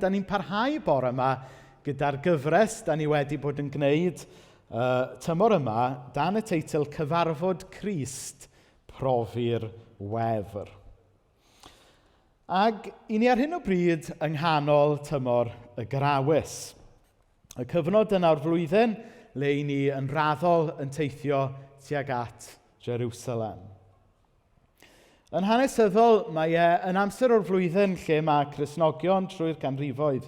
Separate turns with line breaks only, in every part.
da ni'n parhau bore yma gyda'r gyfres da ni wedi bod yn gwneud tymor yma dan y teitl Cyfarfod Crist Profi'r Wefr. Ac i ni ar hyn o bryd yng nghanol tymor y Grawys. Y cyfnod yna o'r flwyddyn le i ni yn raddol yn teithio tuag at Jerusalem. Yn hanesyddol, mae e yn amser o'r flwyddyn lle mae Cristnogion trwy'r ganrifoedd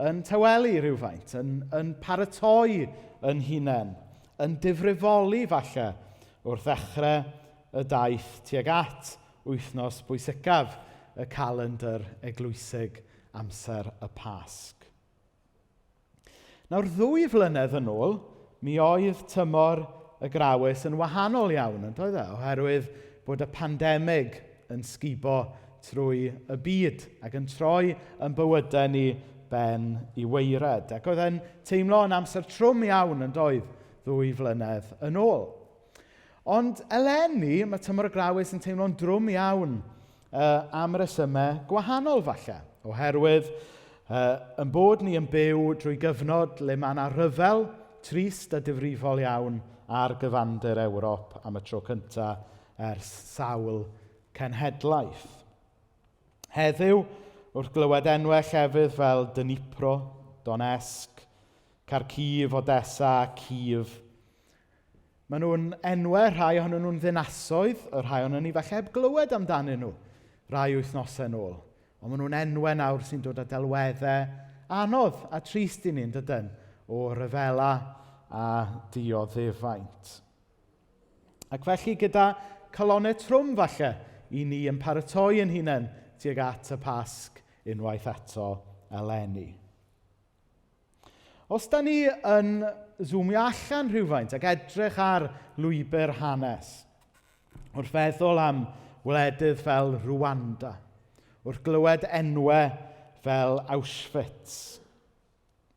yn tawelu rhywfaint, yn, yn paratoi yn hunain, yn difrifoli falle wrth ddechrau y daith tuag at wythnos bwysicaf y calendr eglwysig amser y Pasg. Nawr, ddwy flynedd yn ôl, mi oedd tymor y Grawys yn wahanol iawn, yn doedd e? Oherwydd bod y pandemig yn sgubo trwy y byd ac yn troi yn bywydau ni ben i waered. Ac oedd e'n teimlo yn amser trwm iawn yn doedd ddwy flynedd yn ôl. Ond eleni, mae tymor y Grawys yn teimlo'n drwm iawn am resymau gwahanol falle, oherwydd yn bod ni yn byw drwy gyfnod le mae yna ryfel trist a difrifol iawn ar gyfandir Ewrop am y tro cyntaf ers sawl cenhedlaeth. Heddiw, wrth glywed enwau llefydd fel Dnipro, Donetsk, Kharkiv, Odessa, Kiev, Maen nhw'n enwau, rhai ohonyn nhw'n ddinasoedd, y rhai ohonyn ni falle heb glywed amdanyn nhw rai wythnosau nôl. Ond maen nhw'n enwau nawr sy'n dod â delweddau anodd a trist i ni, yn dydyn, o ryfela a dioddefaint. Ac felly gyda calonnau trwm falle i ni yn paratoi yn hunain tuag at y Pasg unwaith eto eleni. Os da ni yn zoomio allan rhywfaint ac edrych ar lwybr hanes, wrth feddwl am wledydd fel Rwanda, wrth glywed enwau fel Auschwitz,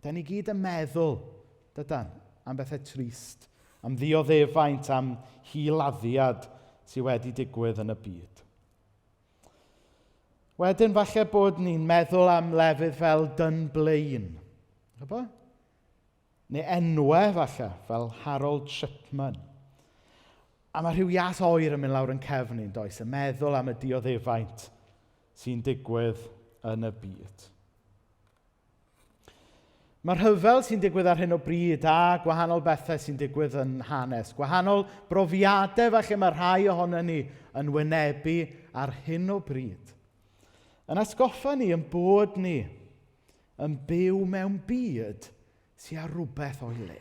da ni gyd yn meddwl, dydan, am bethau trist, am ddioddefaint, am hiladdiad sydd wedi digwydd yn y byd. Wedyn falle bod ni'n meddwl am lefydd fel Dunblane. Chybo? Neu enwau falle, fel Harold Shipman. A mae rhyw ias oer yn mynd lawr yn cefn ni'n does, yn meddwl am y dioddefaint sy'n digwydd yn y byd. Mae'r rhyfel sy'n digwydd ar hyn o bryd a gwahanol bethau sy'n digwydd yn hanes, gwahanol brofiadau falle mae rhai ohono ni yn wynebu ar hyn o bryd, yn atgoffa ni yn bod ni yn byw mewn byd sy'n ar rhywbeth o'i le.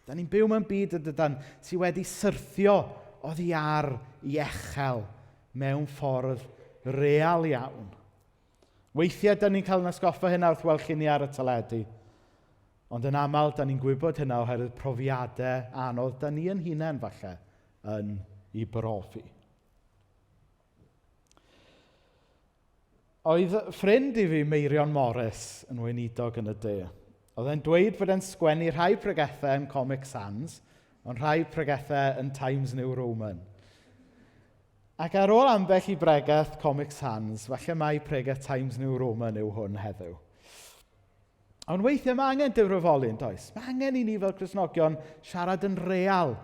Da ni'n byw mewn byd ydydan sydd wedi syrthio oddi ar i echel mewn ffordd real iawn. Weithiau, da ni'n cael yn atgoffa hynna wrth weld lluniau ar y teledu. Ond yn aml, da ni'n gwybod hynna oherwydd profiadau anodd da ni yn hunain, falle, yn ei brofi. Oedd ffrind i fi, Meirion Morris, yn weinidog yn y de. Oedd e'n dweud bod e'n sgwennu rhai pregethau yn Comic Sans, ond rhai pregethau yn Times New Roman. Ac ar ôl ambell i bregeth Comic Sans, falle mai pregeth Times New Roman yw hwn heddiw. Ond weithiau mae angen difrifoli yn does? Mae angen i ni fel Cristnogion siarad yn real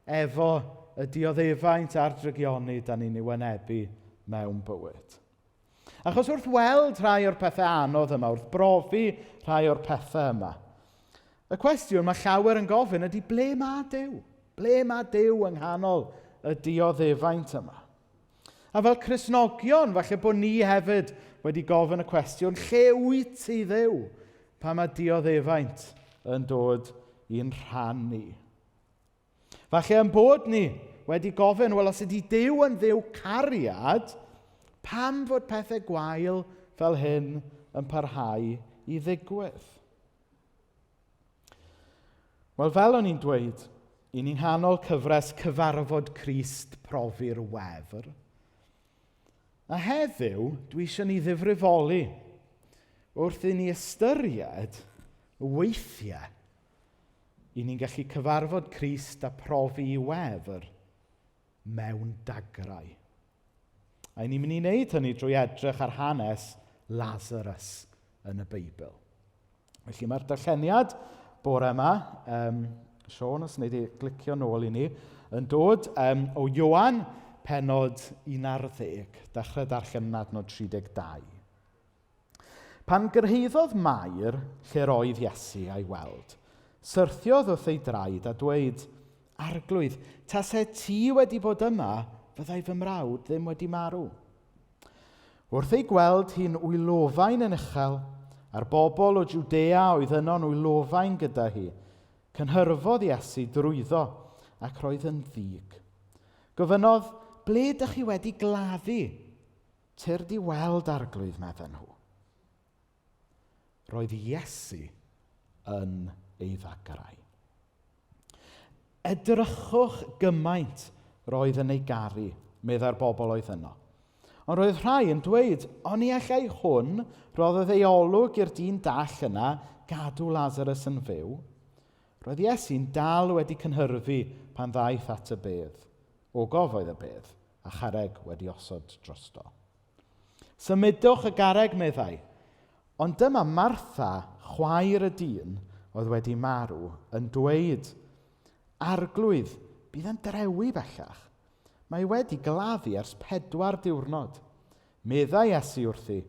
efo y dioddefaint a'r drygioni da ni'n ei wynebu mewn bywyd. Achos wrth weld rhai o'r pethau anodd yma, wrth brofi rhai o'r pethau yma, y cwestiwn mae llawer yn gofyn ydy ble mae Duw? Ble mae Duw yng nghanol y dioddefaint yma? A fel Cristnogion, falle bod ni hefyd wedi gofyn y cwestiwn, lle wyt ti Dduw? Pan mae dioddefaint yn dod i'n rhan ni. Falle yn bod ni wedi gofyn, wel os ydy Duw yn Dduw cariad, pam fod pethau gwael fel hyn yn parhau i ddigwydd? Wel, fel o'n i'n dweud, i ni'n nghanol cyfres Cyfarfod Crist Profi'r Wefr. A heddiw, dwi eisiau ni ddifrifoli wrth i ni ystyried weithiau i ni'n gallu cyfarfod Crist a profi i wefr mewn dagrau. A ni'n mynd i wneud hynny drwy edrych ar hanes Lazarus yn y Beibl. Felly mae'r darlleniad bore yma, um, Sean, os wnei di glicio nôl i ni, yn dod um, o Ioan penod 11, dechrau darllen yn adnod 32. Pan gyrhaeddodd Mair lle'r oedd Iesu a'i weld, syrthiodd wrth ei draed a dweud, Arglwydd, tase ti wedi bod yma, fyddai fy mrawd ddim wedi marw. Wrth ei gweld hi'n wylofain yn uchel, a'r bobl o Jwdea oedd yno'n wylofain gyda hi, cynhyrfodd Iesu drwyddo ac roedd yn ddig. Gofynnodd, Ble dych chi wedi gladdu? Tyrd i weld, Arglwydd, medden nhw. Roedd Iesu yn ei ddagrau. Edrychwch gymaint roedd yn ei garu, meddai'r bobl oedd yno. Ond roedd rhai yn dweud, oni allai hwn, roddodd ei olwg i'r dyn dall yna, gadw Lazarus yn fyw. Roedd Iesu'n dal wedi cynhyrfu pan ddaeth at y bedd. Ogof oedd y bedd, a charreg wedi osod drosto. Symudwch y garreg, meddai. Ond dyma Martha, chwaer y dyn oedd wedi marw, yn dweud, Arglwydd, bydd yn drewi bellach. Mae wedi gladdu ers pedwar diwrnod. Meddai Iesu wrthi,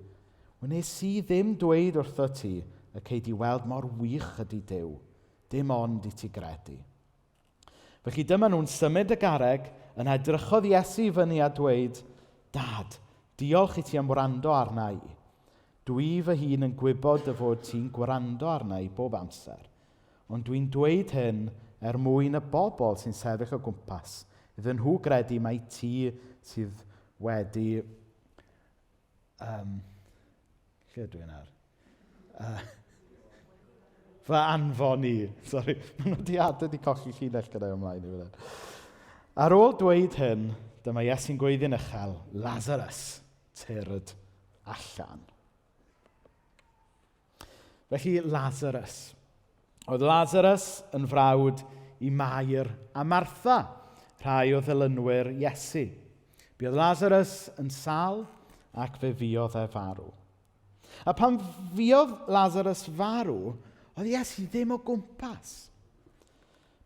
Wnes i ddim dweud wrtho ti y cei di weld mor wych ydy Duw, dim ond i ti gredu. Felly dyma nhw'n symud y garreg, yna edrychodd Iesu i fyny a dweud, Dad, diolch i ti am wrando arna i. Dwi fy hun yn gwybod dy fod ti'n gwrando arna i bob amser, ond dwi'n dweud hyn er mwyn y bobl sy'n sefyll o gwmpas, iddyn nhw gredu mai ti sydd wedi... Um, lle ydw i nawr? Fy anfon i. Sorry, mae nodiadau wedi colli llinell gyda ymlaen i fan Ar ôl dweud hyn, dyma Iesu'n gweiddi'n uchel, Lazarus, tyrd allan. Felly, Lazarus. Oedd Lazarus yn frawd i Mair a Martha, rhai o ddilynwyr Iesu. Buodd Lazarus yn sal ac fe fuodd e farw. A pan fuodd Lazarus farw, oedd Iesu ddim o gwmpas.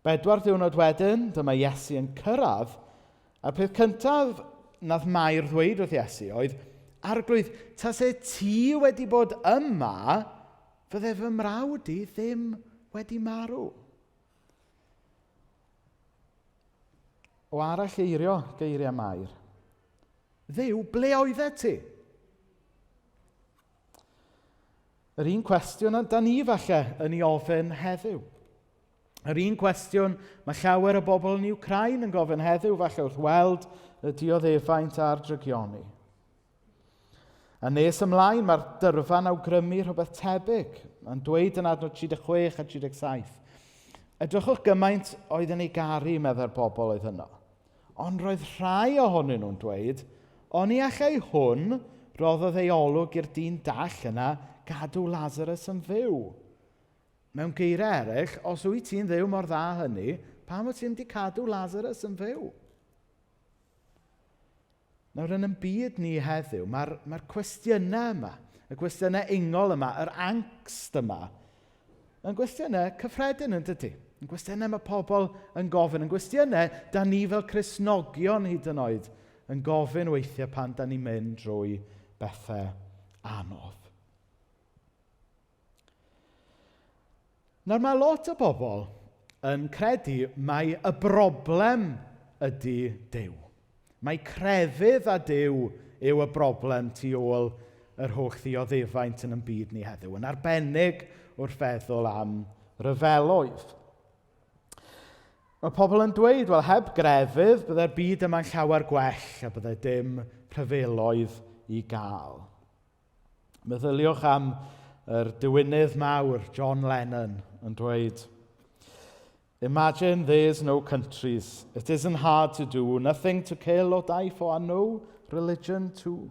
Bedwar diwrnod wedyn, dyma Iesu yn cyrraedd, a'r peth cyntaf nath Mair ddweud wrth Iesu oedd, Arglwydd, tase ti wedi bod yma, fydde fy mrawd i ddim wedi marw. O arall eirio geiriau Mair, Dduw, ble oeddet ti? Yr un cwestiwn da ni falle yn ei ofyn heddiw. Yr un cwestiwn mae llawer o bobl yn Ukraine yn gofyn heddiw falle wrth weld y dioddefaint a'r drygioni. A nes ymlaen, mae'r dyrfa'n awgrymu rhywbeth tebyg. Mae'n dweud yn adnod 36 a 37. Edrychwch gymaint oedd yn ei garu, meddai'r bobl oedd yno. Ond roedd rhai ohonyn nhw'n dweud, oni allai hwn roddodd ei olwg i'r dyn dall yna gadw Lazarus yn fyw. Mewn geiriau eraill, os wyt ti'n ddiw mor dda hynny, pam wyt ti'n wedi cadw Lazarus yn fyw? Nawr, yn yn byd ni heddiw, mae'r mae cwestiynau yma, y cwestiynau ingol yma, yr angst yma, yn gwestiynau cyffredin yn dydy. Yn gwestiynau mae pobl yn gofyn, yn gwestiynau da ni fel Cristnogion hyd yn oed yn gofyn weithiau pan da ni'n mynd drwy bethau anodd. Nawr mae lot o bobl yn credu mai y broblem ydy Duw. Mae crefydd a Duw yw y broblem tu ôl yr holl ddioddefaint yn ein byd ni heddiw, yn arbennig wrth feddwl am ryfeloedd. Mae pobl yn dweud, wel, heb grefydd, byddai'r byd yma'n llawer gwell a byddai dim rhyfeloedd i gael. Meddyliwch am yr diwinydd mawr, John Lennon, yn dweud, Imagine there's no countries. It isn't hard to do. Nothing to kill or die for and no religion too.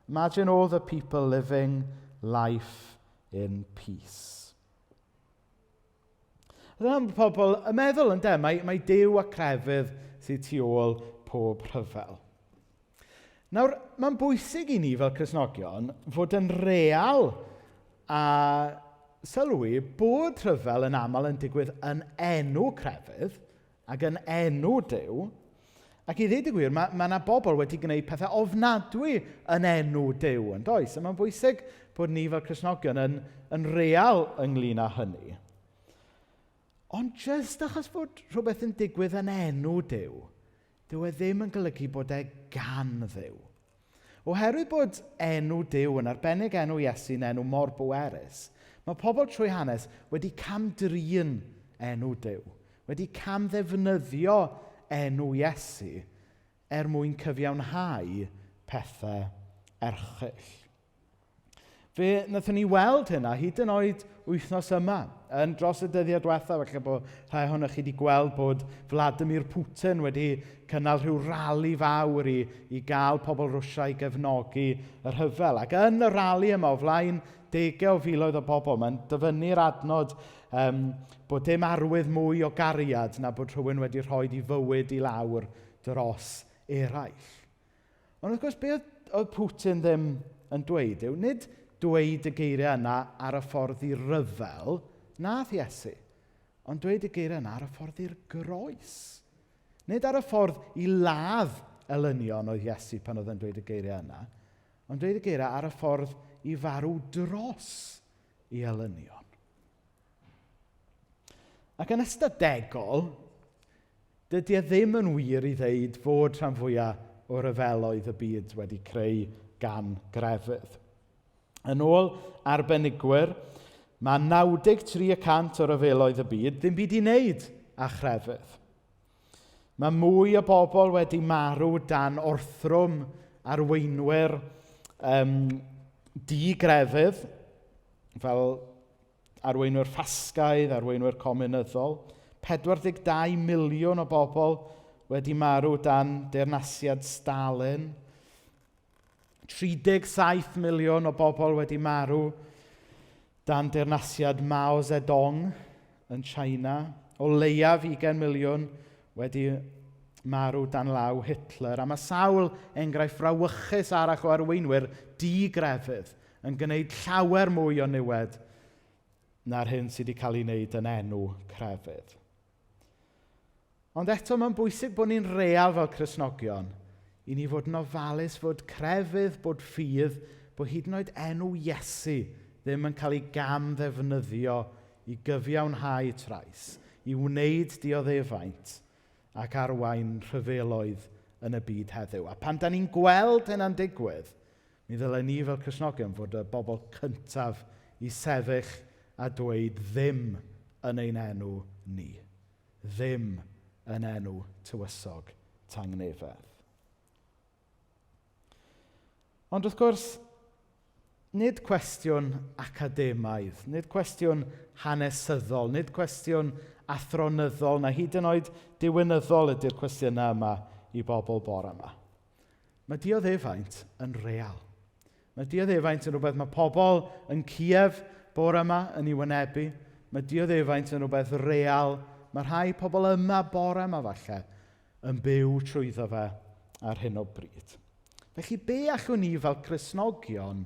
Imagine all the people living life in peace. Dyna mae pobl yn meddwl, ynde? Mae, mae Duw a crefydd sydd tu ôl pob rhyfel. Nawr, mae'n bwysig i ni fel Cristnogion fod yn real a sylwi bod rhyfel yn aml yn digwydd yn enw crefydd ac yn enw Duw. Ac i ddweud y gwir, mae yna bobl wedi gwneud pethau ofnadwy yn enw Duw, yn does? A mae'n bwysig bod ni fel Cristnogion yn real ynglyn â hynny. Ond jyst achos bod rhywbeth yn digwydd yn enw Duw, dyw e ddim yn golygu bod e gan Dduw. Oherwydd bod enw Duw yn arbennig enw Iesu'n enw mor bwerus, mae pobl trwy hanes wedi cam-drin enw Duw, wedi cam-ddefnyddio enw Iesu er mwyn cyfiawnhau pethau erchyll. Fe wnaethon ni weld hynna hyd yn oed wythnos yma. Yn dros y dyddiau diwethaf, falle bod rhai ohonoch chi wedi gweld bod Vladimir Putin wedi cynnal rhyw rali fawr i gael pobl Rwsia i gefnogi y rhyfel. Ac yn y rali yma o flaen degau o filoedd o bobl, mae'n dyfynnu'r adnod bod dim arwydd mwy o gariad na bod rhywun wedi rhoi ei fywyd i lawr dros eraill. Ond wrth gwrs, be oedd Putin ddim yn dweud yw, nid dweud y geiriau yna ar y ffordd i ryfel, nath Iesu, ond dweud y geiriau yna ar y ffordd i'r groes. Nid ar y ffordd i ladd elynion oedd Iesu pan oedd yn dweud y geiriau yna, ond dweud y geiriau ar y ffordd i farw dros i elynion. Ac yn ystadegol, dydy e ddim yn wir i ddeud fod rhan fwyaf o ryfeloedd y byd wedi creu gan grefydd. Yn ôl arbenigwyr, mae 93% o ryfeloedd y byd ddim byd i wneud â chrefydd. Mae mwy o bobl wedi marw dan orthrwm arweinwyr digrefydd, fel arweinwyr ffasgaidd, arweinwyr cominyddol. 42 miliwn o bobl wedi marw dan deyrnasiad Stalin. 37 miliwn o bobl wedi marw dan deyrnasiad Mao Zedong yn China. O leiaf 20 miliwn wedi marw dan law Hitler. A mae sawl enghraifft frawychus arall o arweinwyr digrefydd yn gwneud llawer mwy o niwed na'r hyn sydd wedi cael ei wneud yn enw crefydd. Ond eto mae'n bwysig bod ni'n real fel Cristnogion i ni fod yn ofalus fod crefydd, bod ffydd, bod hyd yn oed enw Iesu ddim yn cael ei gam ddefnyddio i gyfiawnhau trais, i wneud dioddefaint ac arwain rhyfeloedd yn y byd heddiw. A pan da ni'n gweld hynna'n digwydd, mi ddylen ni fel Cristnogion fod y bobl cyntaf i sefyll a dweud ddim yn ein enw ni. Ddim yn enw tywysog tangnefedd. Ond wrth gwrs, nid cwestiwn academaidd, nid cwestiwn hanesyddol, nid cwestiwn athronyddol, na hyd yn oed diwinyddol ydy'r cwestiynau yma i bobl bore yma. Mae dioddefaint yn real. Mae dioddefaint yn rhywbeth mae pobl yn Kiev bore yma yn ei wynebu. Mae dioddefaint yn rhywbeth real. Mae rhai pobl yma bore yma falle yn byw trwyddo fe ar hyn o bryd. Felly be allwn ni fel Cristnogion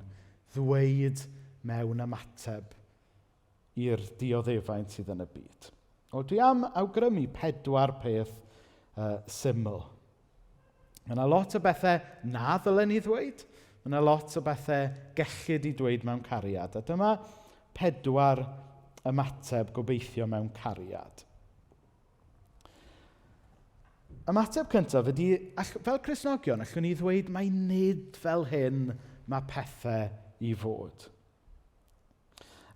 ddweud mewn ymateb i'r dioddefaint sydd yn y byd? Wel, dwi am awgrymu 4 peth syml. Mae yna lot o bethau na ddylen ni ddweud. Mae yna lot o bethau gellid i dweud mewn cariad. A dyma 4 ymateb gobeithio mewn cariad. Ymateb cyntaf ydy, fel Cristnogion, allwn ni ddweud mai nid fel hyn mae pethau i fod.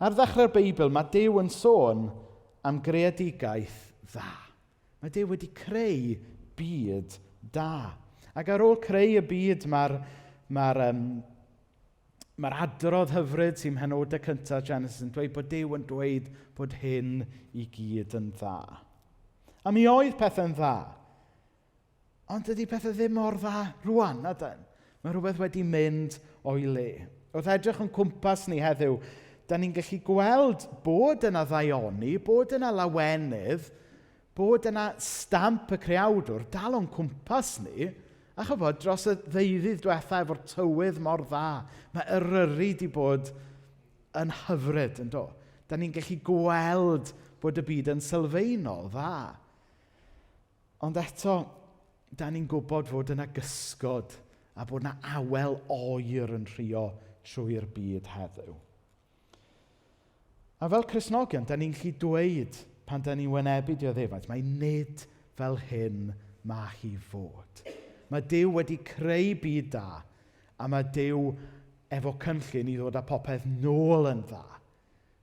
Ar ddechrau'r Beibl, mae Duw yn sôn am greadigaeth dda. Mae Duw wedi creu byd da. Ac ar ôl creu y byd, mae'r adrodd hyfryd sy'n mhenodau cyntaf Genesis yn dweud bod Duw yn dweud bod hyn i gyd yn dda. A mi oedd pethau'n dda. Ond dydy pethau ddim mor dda rwan, na dyn. Mae rhywbeth wedi mynd o'i le. Wrth edrych o'n cwmpas ni heddiw, da ni'n gallu gweld bod yna ddaioni, bod yna lawenydd, bod yna stamp y creawdwr dal o'n cwmpas ni, a chybod, dros y ddeuddydd diwetha efo'r tywydd mor dda, mae Eryri wedi bod yn hyfryd, yn do? Da ni'n gallu gweld bod y byd yn sylfaenol dda. Ond eto, da ni'n gwybod fod yna gysgod a bod yna awel oer yn rhuo trwy'r byd heddiw. A fel Cristnogion, da ni'n gallu dweud pan da ni'n wynebu dioddefaint, mae nid fel hyn mae hi fod. Mae Duw wedi creu byd da, a mae Duw efo cynllun i ddod â popeth nôl yn dda.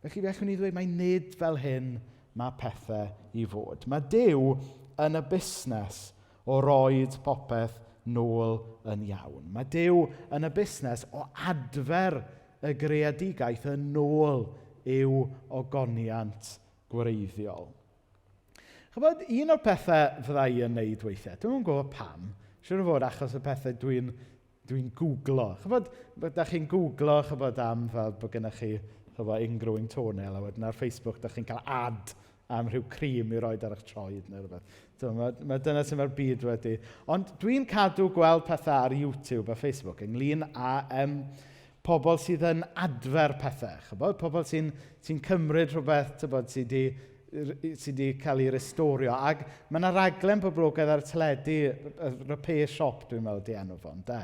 Felly fe allwn ni ddweud mai nid fel hyn mae pethau i fod. Mae Duw yn y busnes o roed popeth nôl yn iawn. Mae Duw yn y busnes o adfer y greadigaeth yn ôl i'w ogoniant gwreiddiol. Chybod, un o'r pethau fydda i yn neud weithiau, dwi'm yn gwybod pam, siŵr o fod achos y pethau dwi'n dwi googlo. Chybod, da chi'n googlo, chybod, am fel bod gennych chi chybod, ingrowing toenail, a wedyn ar Facebook da chi'n cael ad am rhyw cream i roed ar eich troed neu rhywbeth. Mae, mae dyna sy'n mae'r byd wedi. Ond dwi'n cadw gweld pethau ar YouTube a Facebook ynglyn â pobl sydd yn adfer pethau. Chybod? Pobl sy'n sy cymryd rhywbeth tybod, sydd wedi sy wedi cael ei restorio. Ac mae yna raglen poblogaidd ar y teledu, y Repair Shop dwi'n meddwl di enw fo, ynde?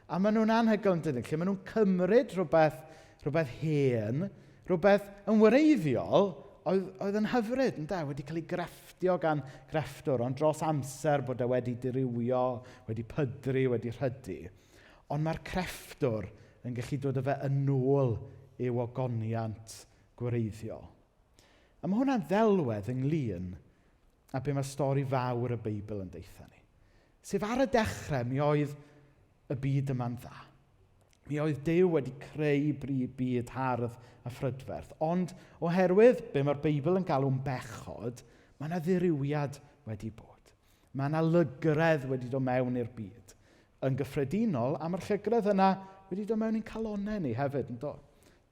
A maen nhw'n anhygoel yn dydyn, lle maen nhw'n cymryd rhywbeth, rhywbeth hen, rhywbeth yn wreiddiol, oedd, oedd yn hyfryd, ynde? Wedi cael ei grefftio gan grefftwr, ond dros amser bod e wedi dirywio, wedi pydru, wedi rhydu. Ond mae'r crefftwr yn gallu dod â fe yn ôl i'w ogoniant gwreiddiol. A mae hwnna'n ddelwedd ynglyn â be mae stori fawr y Beibl yn deutha ni. Sef ar y dechrau mi oedd y byd yma'n dda. Mi oedd Duw wedi creu byd hardd a phrydferth. Ond oherwydd be mae'r Beibl yn galw'n bechod, mae yna ddirywiad wedi bod. Mae yna lygredd wedi dod mewn i'r byd. Yn gyffredinol, a mae'r llygredd yna wedi dod mewn i'n calonnau ni hefyd, yn do?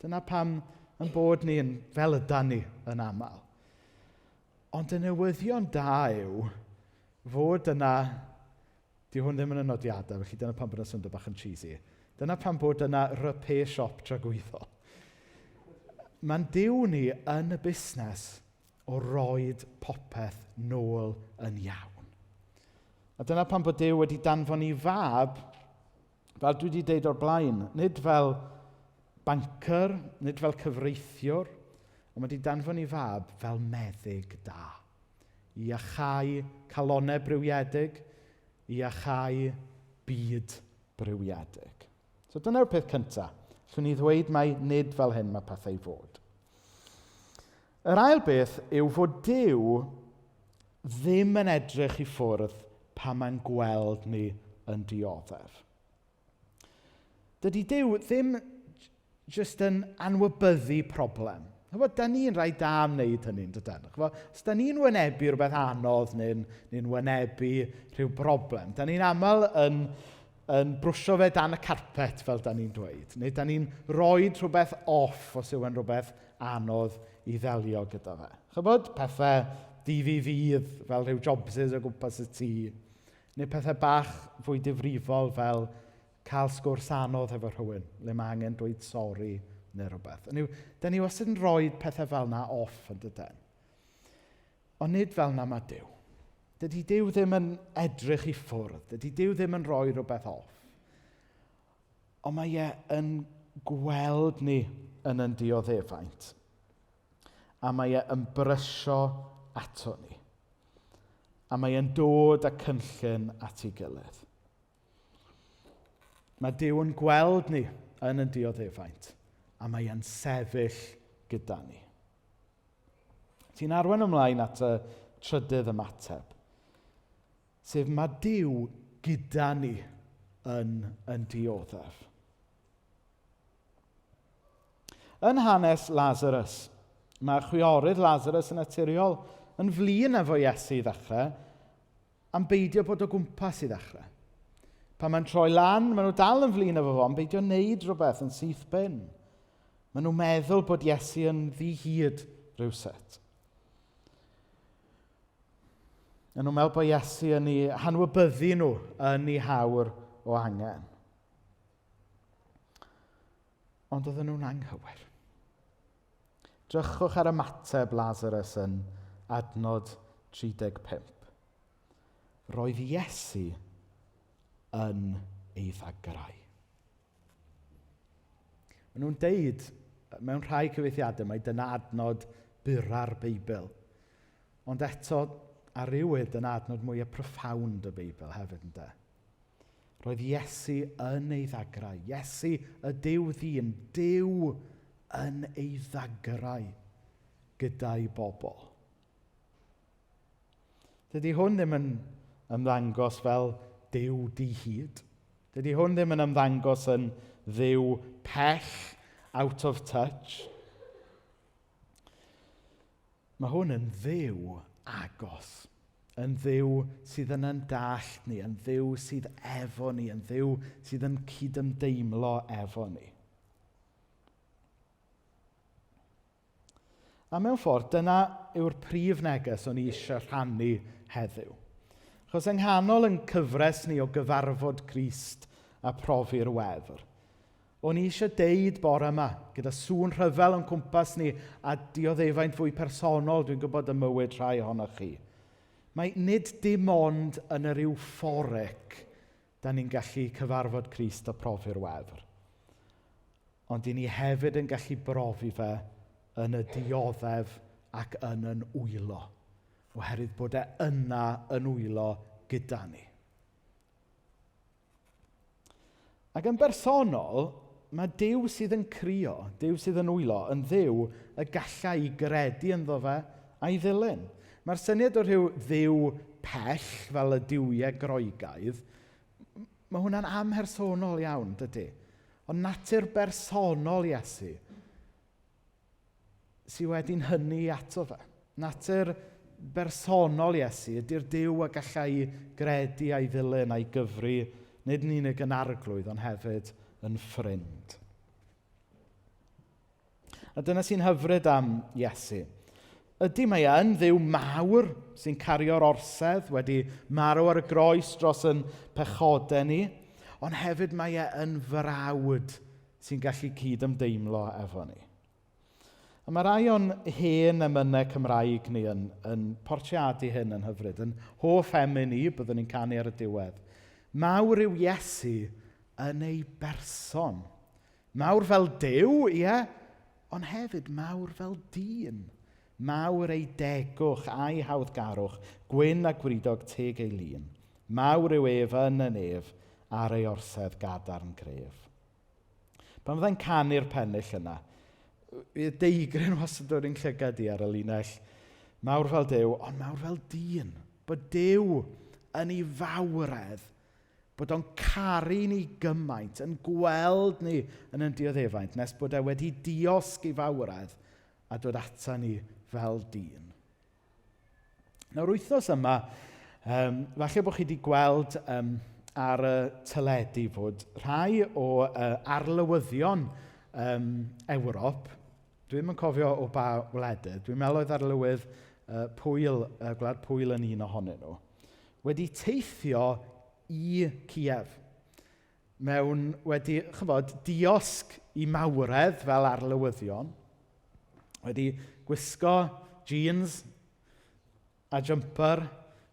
Dyna pam yn bod ni'n fel ydan ni yn aml. Ond y newyddion da yw fod yna, di hwn ddim yn y nodiadau, felly dyna pam bod yna syndod bach yn cheesy. Dyna pam bod yna repair shop tragwyddol. Mae'n Duw ni yn y busnes o roed popeth nôl yn iawn. A dyna pam bod Duw wedi danfon ei fab, fel dwi wedi deud o'r blaen, nid fel bancer, nid fel cyfreithiwr, ond mae wedi danfon ei fab fel meddyg da. I iachau calonnau briwiedig, i iachau byd briwiedig. So dyna'r peth cyntaf. Allwn ni ddweud mai nid fel hyn mae pethau i fod. Yr ail beth yw fod Duw ddim yn edrych i ffwrdd pan mae'n gweld ni yn dioddef. Dydy Duw ddim jyst yn anwybyddu problem. Chybod, da ni'n rhai da am wneud hynny, yn dydyn? Chybod, os da ni'n wynebu rhywbeth anodd neu'n neu wynebu rhyw broblem, da ni'n aml yn, yn brwsio fe dan y carpet, fel da ni'n dweud. Neu da ni'n rhoi rhywbeth off os yw e'n rhywbeth anodd i ddelio gyda fe. Chybod, pethau dydd i ddydd, fel rhyw jobsys o gwmpas y tŷ, neu pethau bach fwy difrifol fel cael sgwrs anodd efo rhywun, le mae angen dweud sori neu rhywbeth. Hynny yw, da ni wastad yn rhoi pethau fel yna off yn dydyn. Ond nid fel yna mae Duw. Dydy Duw ddim yn edrych i ffwrdd. Dydy Duw ddim yn rhoi rhywbeth off. Ond mae e yn gweld ni yn yn dioddefaint. A mae e yn brysio ato ni. A mae e'n dod â cynllun at ei gilydd. Mae Duw yn gweld ni yn yn dioddefaint, a mae e'n sefyll gyda ni. Ti'n arwain ymlaen at y trydydd ymateb, sef mae Duw gyda ni yn, yn dioddef. Yn hanes Lazarus, mae chwiorydd Lazarus yn naturiol yn flin efo Iesu i ddechrau, am beidio bod o gwmpas i ddechrau. Pan mae'n troi lan, maen nhw dal yn flin efo fo, am beidio wneud rhywbeth yn syth bin. Maen nhw'n meddwl bod Iesu yn ddi-hid rhywsut. Maen nhw'n meddwl bod Iesu yn ei hanwybyddu nhw yn ei hawr o angen. Ond oedden nhw'n anghywir. Drychwch ar ymateb Lazarus yn adnod 35. Roedd Iesu yn ei ddagrau. Maen nhw'n deud, mewn rhai cyfeithiadau, mai dyna adnod bura'r Beibl. Ond eto, ar ryw wedd, dyna adnod mwyaf profound y Beibl hefyd, ynde? Roedd Iesu yn ei ddagrau. Iesu, y Duw ddyn, Duw yn ei ddagrau gyda'i bobl. Dydy hwn ddim yn ymddangos fel Duw di-hid. Dydy hwn ddim yn ymddangos yn Dduw pell, out of touch. Mae hwn yn Dduw agos. Yn Dduw sydd yn yn dallt ni, yn Dduw sydd efo ni, yn Dduw sydd yn cydymdeimlo efo ni. A mewn ffordd, dyna yw'r prif neges o'n i eisiau rhannu heddiw. Achos yng nghanol yn cyfres ni o gyfarfod Crist a profi'r wefr, o'n i eisiau deud bore yma, gyda sŵn rhyfel o'n cwmpas ni a dioddefaint fwy personol, dwi'n gwybod ym mywyd rhai ohonoch chi, mae nid dim ond yn yr euphoric da ni'n gallu cyfarfod Crist a profi'r wefr. Ond i ni hefyd yn gallu brofi fe yn y dioddef ac yn yn wylo. Oherwydd bod e yna yn wylo gyda ni. Ac yn bersonol, mae Duw sydd yn crio, Duw sydd yn wylo, yn Dduw y galla i gredu ynddo fe a'i ddilyn. Mae'r syniad o rhyw Dduw pell, fel y duwiau Groegaidd, mae hwnna'n amhersonol iawn, dydy? Ond natur bersonol Iesu sydd wedi'n hynny ato fe. Natur bersonol Iesu ydy'r Duw a gallai gredu a'i ddilyn a'i gyfri, nid yn unig yn arglwydd, ond hefyd yn ffrind. A dyna sy'n hyfryd am Iesu. Ydy mae e yn Dduw mawr sy'n cario'r orsedd wedi marw ar y groes dros yn pechodau ni, ond hefyd mae e yn frawd sy'n gallu cyd-ymdeimlo efo ni. A mae rai o'n hen emynau Cymraeg ni yn, yn portreadu hyn yn hyfryd. Yn hoff emyn i, byddwn ni'n canu ar y diwedd. Mawr yw Iesu yn ei berson. Mawr fel Duw, ie, ond hefyd mawr fel dyn. Mawr ei degwch a'i hawddgarwch, gwyn a gwridog teg ei lun. Mawr yw ef yn y nef ar ei orsedd gadarn gref. Pan fyddai'n canu'r pennill yna, fydd deigryn wastad yn dod i'n llygad i ar y linell. Mawr fel Duw, ond mawr fel dyn. Bod Duw yn ei fawredd, bod o'n caru ni gymaint, yn gweld ni yn ein dioddefaint, nes bod e wedi diosg ei fawredd a dod ata ni fel dyn. Nawr, wythnos yma, um, falle bod chi wedi gweld um, ar y teledu fod rhai o uh, arlywyddion um, Ewrop, dwi'n yn cofio o ba wledydd, dwi'n meddwl oedd arlywydd uh, Pwyl, uh, Gwlad Pwyl yn un ohonyn nhw, wedi teithio i Kiev mewn wedi, chymod, diosg i mawredd fel arlywyddion, wedi gwisgo jeans a jumper,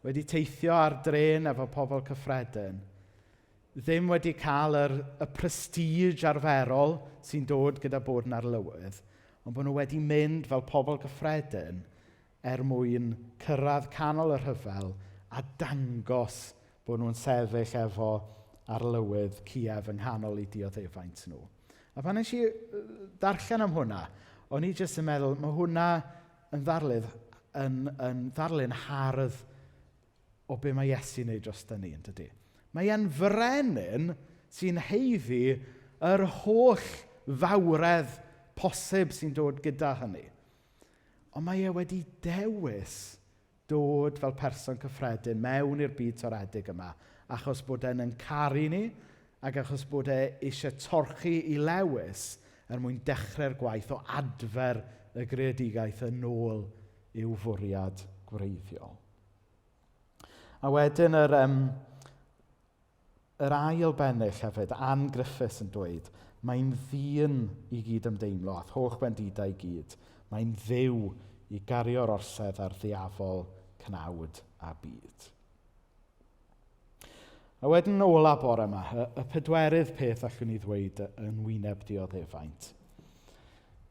wedi teithio ar dren efo pobl cyffredin, ddim wedi cael yr, y prestige arferol sy'n dod gyda bod yn arlywydd, ond bod nhw wedi mynd fel pobl gyffredin er mwyn cyrraedd canol y rhyfel a dangos bod nhw'n sefyll efo arlywydd Kiev yng nghanol eu dioddefaint nhw. A pan nes i darllen am hwnna, o'n i jyst yn meddwl, mae hwnna yn ddarludd, yn, yn ddarlun hardd o be mae Iesu'n neud dros ni, yn dydy. Mae e'n frenin sy'n haeddu yr holl fawredd posib sy'n dod gyda hynny. Ond mae e wedi dewis dod fel person cyffredin mewn i'r byd toredig yma, achos bod e'n yn caru ni, ac achos bod e eisiau torchi i lewis er mwyn dechrau'r gwaith o adfer y greadigaeth yn ôl i'w fwriad gwreiddiol. A wedyn yr, um, yr ail bennill hefyd, Ann Griffiths yn dweud, mae'n ddyn i gyd ymdeimlo, a holl wendidau i gyd. Mae'n dduw i gario'r orsedd ar ddiafol, cnawd a byd. A wedyn ola bore yma, y, y pedwerydd peth allwn ni ddweud yn wyneb dioddefaint.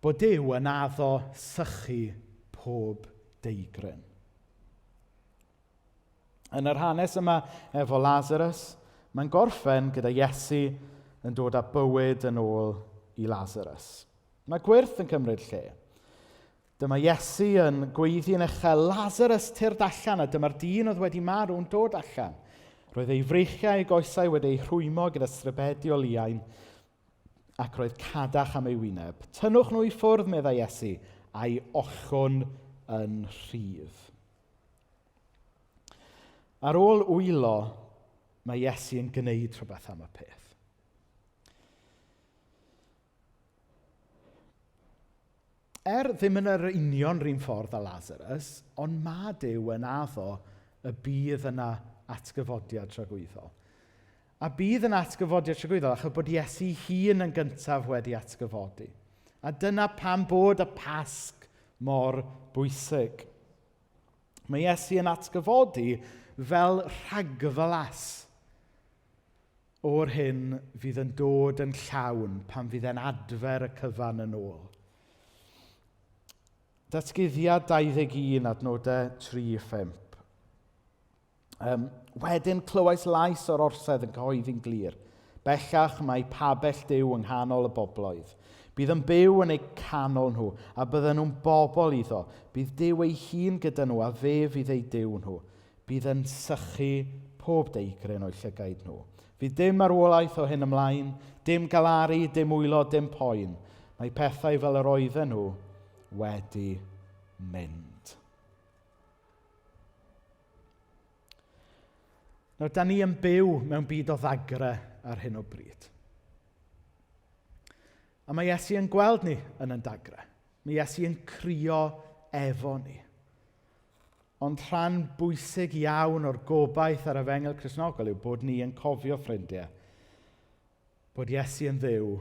Bod Duw yn addo sychu pob deigryn. Yn yr hanes yma efo Lazarus, mae'n gorffen gyda Iesu yn dod â bywyd yn ôl i Lazarus. Mae gwyrth yn cymryd lle. Dyma Iesu yn gweiddi yn uchel, Lazarus, tyrd allan, a dyma'r dyn oedd wedi marw yn dod allan. Roedd ei freichiau a'i goesau wedi eu rhwymo gyda stribedi o liain, ac roedd cadach am ei wyneb. Tynnwch nhw i ffwrdd, meddai Iesu, a'i ollwn yn rhydd. Ar ôl wylo, mae Iesu yn gwneud rhywbeth am y peth. Er ddim yn yr union rhywun ffordd â Lazarus, ond mae Duw yn addo y bydd yna atgyfodiad tragwyddol. A bydd yna atgyfodiad tragwyddol achos bod Iesu hun yn gyntaf wedi atgyfodi. A dyna pam bod y Pasg mor bwysig. Mae Iesu yn atgyfodi fel rhagflas o'r hyn fydd yn dod yn llawn pan fydd e'n adfer y cyfan yn ôl. Datguddiad 21 adnodau 3-5. Um, wedyn clywais lais o'r orsedd yn cyhoeddi'n glir. Bellach mae pabell Duw yng nghanol y bobloedd. Bydd yn byw yn eu canol nhw, a bydden nhw'n bobl iddo. Bydd Duw ei hun gyda nhw, a fe fydd eu Duw nhw. Bydd yn sychu pob deigryn o'u llygaid nhw. Fydd dim marwolaeth o hyn ymlaen, dim galaru, dim wylo, dim poen. Mae pethau fel yr oedden nhw wedi mynd. Nawr, da ni yn byw mewn byd o ddagre ar hyn o bryd. A mae Iesu yn gweld ni yn yn dagre. Mae Iesu yn crio efo ni. Ond rhan bwysig iawn o'r gobaith ar Efengyl Cristnogol yw bod ni yn cofio, ffrindiau, bod Iesu yn Dduw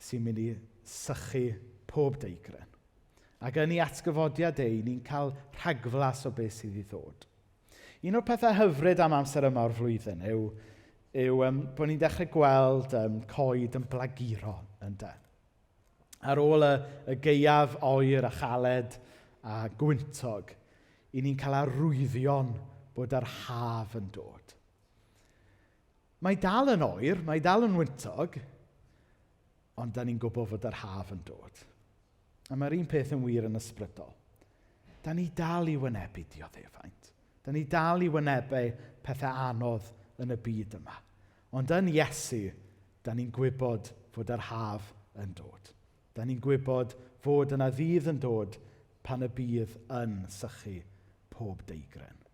sy'n mynd i sychu pob deigren. Ac yn ei atgyfodiad ei, ni'n cael rhagflas o beth sydd i ddod. Un o'r pethau hyfryd am amser yma o'r flwyddyn yw, yw um, bod ni'n dechrau gweld um, coed yn blaguro yn de. Ar ôl y, y gaeaf oer a chaled a gwyntog, i ni'n cael arwyddion bod yr haf yn dod. Mae dal yn oer, mae dal yn wyntog, ond da ni'n gwybod fod yr haf yn dod. A mae'r un peth yn wir yn ysbrydol. Da ni dal i wynebu dioddefaint. Da ni dal i wynebu pethau anodd yn y byd yma. Ond yn Iesu, da ni'n gwybod fod yr haf yn dod. Da ni'n gwybod fod yna ddydd yn dod pan y bydd yn sychu pob deigren.